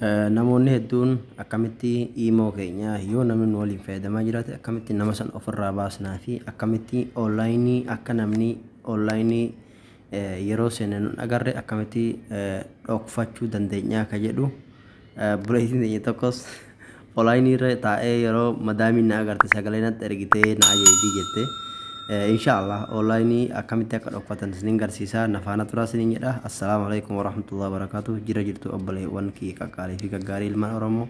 Namoonni hedduun akkamitti imo keenya yoo namni nu waliin fayyadamaa jiraate akkamitti nama san ofirraa baasnaa fi akkamitti online akka namni online yeroo seene nun agarre akkamitti dhokfachuu dandeenya ka jedhu. Buleetiin teenya tokkos online irra taa'ee yeroo madaamiin na agarte sagalee natti ergitee na ajajdii jette. Insha Allah online akkamitti akka dhokfatan isinin garsiisa, na faana turaa isinin jedha. Assalaamu alaikum warahmatullahi wabarakatuh. Jira jirtu obboleewwan kiyya qaqqaalii fi gaggaarii, ilmaan Oromoo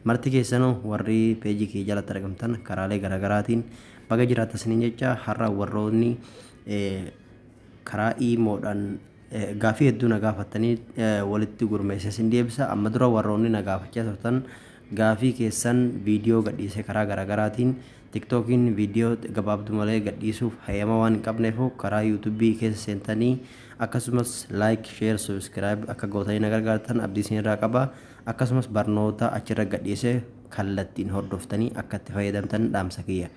marti keessanuu, warri peejii kiyya jalatti argamtan karaalee garaagaraatiin baga jiraata isinin jecha. Har'a warroonni karaa iimoodhaan gaafii hedduu na gaafattanii walitti gurmeesse isin deebisa. Amma dura warroonni na gaafachaa turtan gaafii keessan viidiyoo gadhiise karaa garaagaraatiin. TikTokiin viidiyoo gabaabduu malee gadhiisuuf hayyama waan hin qabneef karaa YouTubeii keessa seentanii akkasumas like, share, subscribe akka gootanii na gargaartan abdii isinirraa qaba. Akkasumas barnoota achirra gadhiise kallattiin hordoftanii akka itti fayyadamtan dhaamsa kiyya.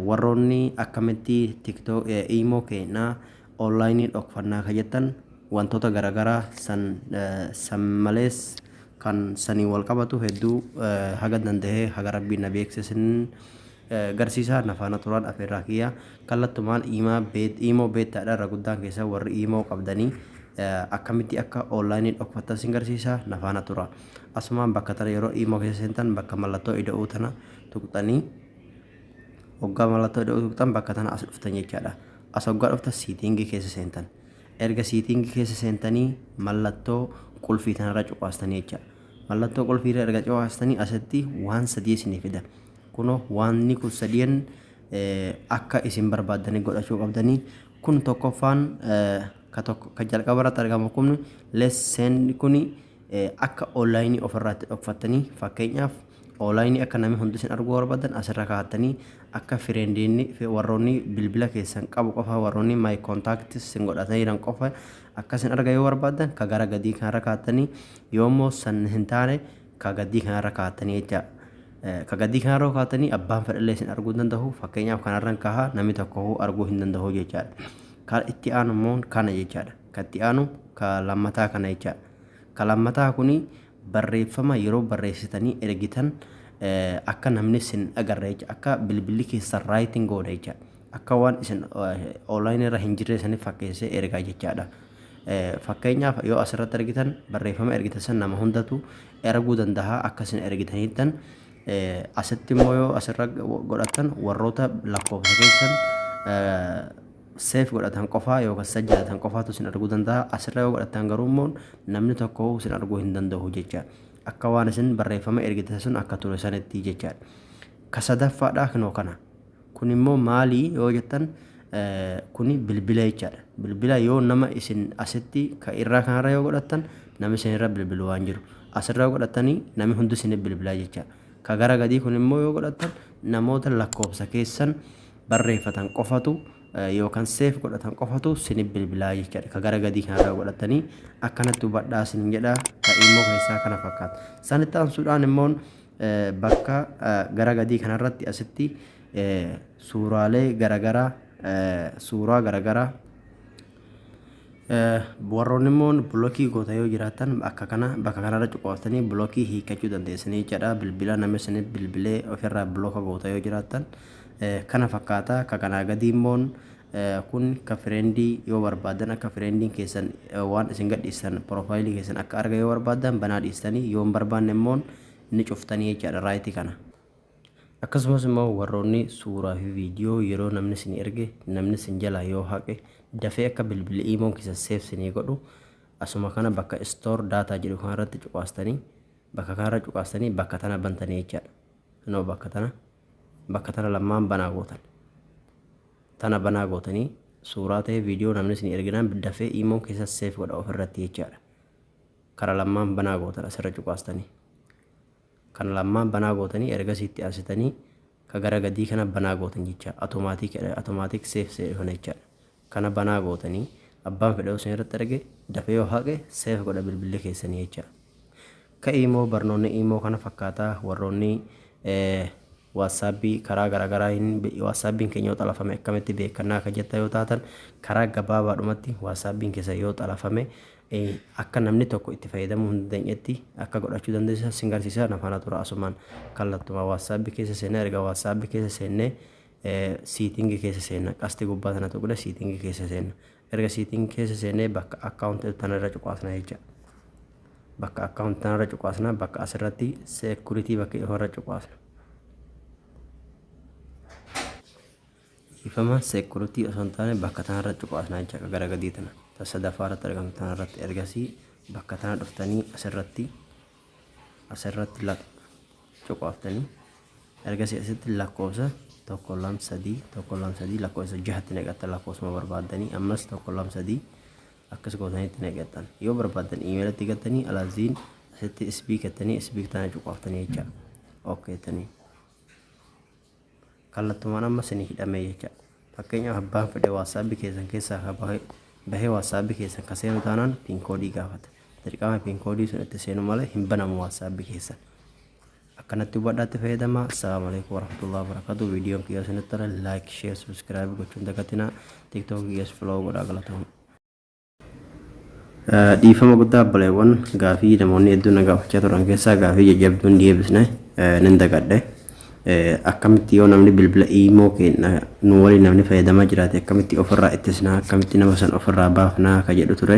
Warroonni akkamitti TikTok imo keenyaa online dhokfannaa ka jettan, wantoota garaagaraa san san malees kan sanii wal qabatu hedduu haga danda'ee haga Rabbiin na beeksisin garsiisaa, na faana turan afeerraa kiyya. Kallattumaan imo beettaadha. Irra guddaan keessa warri imo qabdanii akkamitti akka online dhokfattan sin garsiisa, na faana tura. Asumaan bakka tana yeroo imo keessa seentan bakka mallattoo ida'uu tana tuqxanii, hoggaa mallattoo ida'uu tuqxan bakka tana as dhuftan jechaadha. As hoggaa dhuftan setting keessa seentan. Erga setting keessa seentanii mallattoo qulfii tanarra cuqaastanii jecha. Mallattoo qulfii irra erga cuqaastanii asitti waan sadii isinii fida. Kunoo waanni kun sadiin akka isin barbaaddanii godhachuu qabdanii. Kun tokkoffaan ka tokko ka jalqaba irratti argamu kun less send, kuni akka online ofirraa itti dhokfattanii. Fakkeenyaaf, online akka namni hundi isin arguu barbaadan asirra kaa'attanii, akka friendiinni warroonni bilbila keessan qabu qofa, warroonni my contacts isin godhatanii jiran qofa akka isin arga yoo barbaadan ka gara gadii kanarra kaa'attanii, yoommoo san hin taane ka gadii kanarra kaa'attanii jecha. Ka gadii kanarra kaa'attanii abbaan fedhallee isin arguu hin danda'u. Fakkeenyaaf, kanarran kaha, namni tokko arguu hin danda'u jechaadha. Ka itti aanu immoo kana jechaadha. Ka itti aanu ka lammataa kana jechaadha. Ka lammataa kuni barreeffama yeroo barreessitanii ergitan akka namni isin agarre jecha, akka bilbilli keessan writing godha jecha, akka waan isin online irra hin jirre saniif fakkeessee ergaa jechaadha. Fakkeenyaaf, yoo asirratti argitan barreeffama ergitan san nama hundatu erguu danda'a akka isin ergitaniittan. Asitti immoo yoo asirra godhatan warroota lakkoofsa keessan save godhatan qofaa yookaan sajjalatan qofaatu isin arguu danda'a. Asirra yoo godhatan garuu immoo namni tokko isin arguu hin danda'u jecha. Akka waan isin barreeffama ergitan sun akka ture sanitti jechaadha. Ka sadaffaadha kinoo kana. Kun immoo maali yoo jettan, kuni bilbila jechaadha. Bilbila yoo nama isin asitti ka irraa kanarra yoo godhattan namni isin irra bilbilu waan jiru. Asirra yoo godhattanii namni hundi isin bilbilaa jecha. Ka gara gadii kun immoo yoo godhattan namoota lakkoofsa keessan barreeffatan qofatu yookaan save godhatan qofatu isin bilbilaa jechaadha. Ka gara gadii kanarra godhatanii akkanatti hubadhaa isin jedha. Ka immoo keessaa kana fakkaata. Sanitti aansuudhaan immoo bakka gara gadii kanarratti asitti suuraalee garaagaraa, suuraa garaagaraa warroonni immoo block goota yoo jiraatan akka kana bakka kanarra cuqaastanii block hiikkachuu dandeessanii jechaadha. Bilbila namni isin bilbilee ofirraa block goota yoo jiraatan kana fakkaata. Ka kanaa gadii immoo kun ka friend yoo barbaadan, akka friendiin keessan waan isin gadhiistan profile keessan akka arga yoo barbaadan banaa dhiistanii, yoo hin barbaanne immoo ni cuftanii jechaadha right kana. Akkasumas immoo warroonni suuraa fi viidiyoo yeroo namni isin erge namni isin jalaa yoo haqe dafee akka bilbilli imoon keessa save isinii godhu asuma kana bakka store data jedhu kanarratti cuqaastanii, bakka kanarra cuqaastanii bakka tana bantanii jechaadha. Kunoo bakka tana lamaan banaa gootan. Tana banaa gootanii suuraa ta'e viidiyoo namni isin erginaan dafee imoon keessa save godha ofirratti jechaadha. Kara lamaan banaa gootan asirra cuqaastanii. Kana lamaan banaa gootanii ergasiitti aansitanii ka gara gadii kana banaa gootan jecha, automatic automatic save save kana jechaadha. Kana banaa gootanii abbaan fedhe isin irratti arge dafee yoo haqe save godha bilbilli keessanii jecha. Ka imoo barnoonni imoo kana fakkaataa. Warroonni WhatsAppii karaa garaagaraa WhatsAppiin keenya yoo xalafame akkamitti beekannaa akka jettan yoo taatan, karaa gabaabaadhumatti WhatsAppiin keessa yoo xalafame akka namni tokko itti fayyadamuu hin dandeenyetti akka godhachuu dandeessan sin garsiisa. Na faana tura. Asumaan kallattuma WhatsAppii keessa seennee, erga WhatsAppii keessa seennee setting keessa seenna. Qasti gubbaa tana tuqne setting keessa seenna. Erga setting keessa seennee bakka account tanarra cuqaasna jecha. Bakka account tanarra cuqaasna, bakka asirratti security bakka irra cuqaasna. Ifama, security osoo hin taane bakka tanarra cuqaasna jecha, gara gadii tana. Ta sadaffaa irratti argamtu tanarratti. Ergasii bakka tana dhuftanii asirratti cuqaaftanii, ergasii asitti lakkoofsa 1 2 3 1 2 3 lakkoofsa jahatti naqattan. Lakkoofsuma barbaaddanii ammas 1 2 3 akkas gootanitti naqattan. Yoo barbaaddan emailatti gattanii, alaaziin asitti skip jettanii skip tana cuqaaftanii jecha, okay jettanii kallattumaan amma isinii hidhamee jecha. Fakkeenyaaf, abbaan fedhe WhatsAppii keessan keessaa bahee WhatsAppii keessan ka seenu taanaan PIN code gaafata. Dirqama PIN code sun itti seenu malee hin banamu WhatsAppii keessan. Akkanatti hubadhaatti fayyadama. Assalaamu alaikum warahmatullahi wabarakatuh. Viidiyoon kiyya isinitti tola, like, share, subscribe gochuun dagatinaa. TikTok kiyyas follow godhaa. Galatooma. Dhiifama guddaa obboleewwan, gaafii namoonni hedduun na gaafachaa turan keessaa gaafii jajjabduun deebisne nin dagadhe. Akkamitti yoo namni bilbila imo keenya nu waliin namni fayyadamaa jiraate akkamitti ofirraa ittisnaa, akkamitti nama san ofirraa baafnaa ka jedhu ture.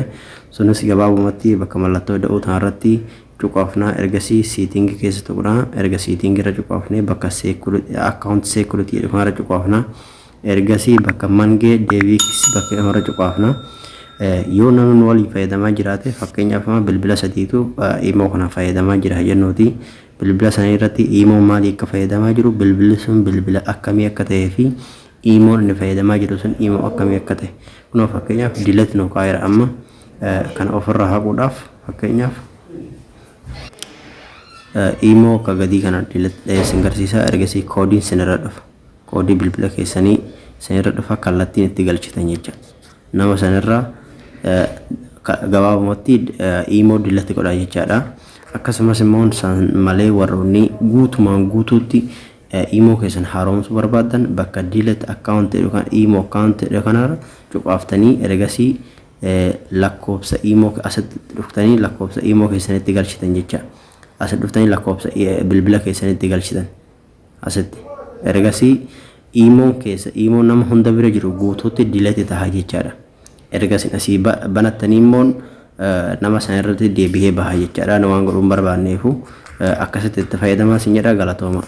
Sunis gabaabumatti bakka mallattoo da'uu tanarratti cuqaafnaa, ergasii setting keessa tuqnaa, erga setting irra cuqaafnee bakka account security jedhu kanarra cuqaafnaa, ergasii bakka manage devices bakka kanarra cuqaafnaa. Yoo namni waliin fayyadamaa jiraate, fakkeenyaaf bilbila sadiitu imo kana fayyadamaa jira jennuuti, bilbila sana irratti imo maalii akka fayyadamaa jiru, bilbilli sun bilbila akkamii akka ta'ee fi imoon inni fayyadamaa jiru sun imo akkamii akka ta'e, kunoo fakkeenyaaf delete nu kaa'eera. Amma kana ofirraa haquudhaaf, fakkeenyaaf imo akka gadii kana delete dhahee sin garsiisa. Ergasii koodiin sinirra dhufa, koodii bilbila keessanii sinirra dhufa, kallattiin itti galchitan jecha. Nama sanirraa gabaabumatti imo delete godha jechaadha. Akkasumas immoo san malee warroonni guutumaan guutuutti imo keessan haaromsuu barbaadan, bakka delete account yookaan imo account jedhu kanarra cuqaaftanii, ergasii lakkoofsa imo asitti dhuftanii lakkoofsa imo keessanitti galchitan jecha. Asitti dhuftanii lakkoofsa bilbila keessanitti galchitan asitti. Ergasii imoon keessa imoon nama hunda bira jiru guutuutti delete taha jechaadha. Ergasii asii banattanii immoo nama sana irratti deebi'ee baha jechaadha. Waan godhuun barbaanneefu akkasitti itti fayyadamaa sin jedha. Galatooma.